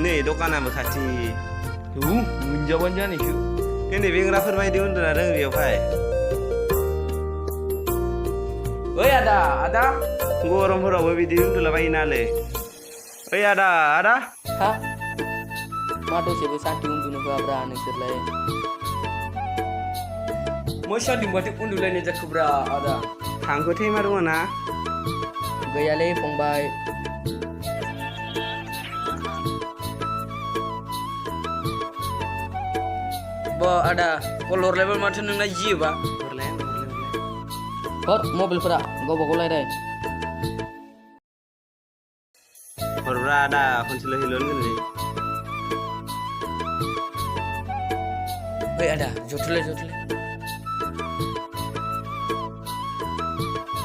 नै दखानाबो खाथि मोनजाबानो जानायखौ नै बेंग्राफोर बायदि उन्दुना दङ बेयावहाय ओइ आदा गरमफोरावबो बिदि उन्दुलाबायो नालै ओइ आदा हा मा दसेबो सान्थि उन्दुनो होआब्रा नोंसोरलाय मोसा दिमाथि उन्दुलायनाय जाखोब्रा आदा हांखो थैमा दङ ना गैयालै फंबाय आदा कल हरलायबा माथो नोंना जियोबा हर मबाइलफोरा गावबागाव रायलाय हरब्रा आदा खनसेल' हेल' होनगोनलै ओइ आदा जथुलाय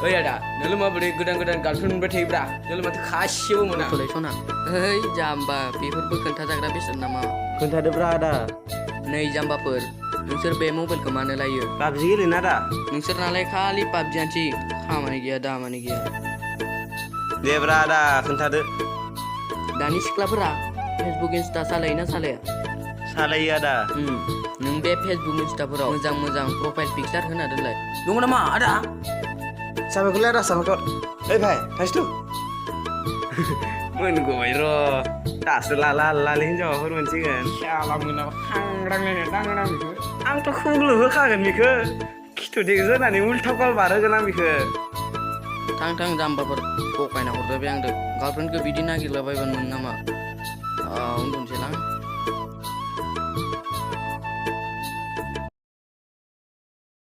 ओइ आदा नोंलाय माबोरै गोदान गार्लफ्रेन्ड मोनबाय थायोब्रा नोंलाय माथो खासेबो मोना थलाय सना ओइ जाम्बा बेफोरबो खोन्थाजाग्रा बेसाद नामा खोन्थादोब्रा आदा नै जाम्बाफोर नोंसोर बे मबाइलखौ मानो लायो पाबजि गेलेना दा नोंसोरनालाय खालि पाबजियानोसै खामानि गैया दामानि गैया देब्रा आदा खोन्थादो दानि सिख्लाफोरा फेसबुक इन्स्टा सालायोना सालाया सालायो आदा नों बे फेसबुक इन्स्टाफोराव मोजां प्रफाइल पिक्सार होना दोनलाय दङ नामा आदा साबायखरलै आदा साबायखर ओइ भाइ थाइसेथ' मोनगौबाय र' दासो लाले हिनजावाफोर मोनसिगोन शाला मोनाबा खांग्रांलायना दांग्रां बेखौ आंथ' खुग्लु होखागोन बेखौ खिथुथिं जोनानै उल्था कल बारहोगोन आं बेखौ थां जाम्बाफोर थगायना हरदो बे आंदो गार्लफ्रेन्डखौ बिदि नागिरलाबायबानो मोनो नामा उन्दुनोसैलां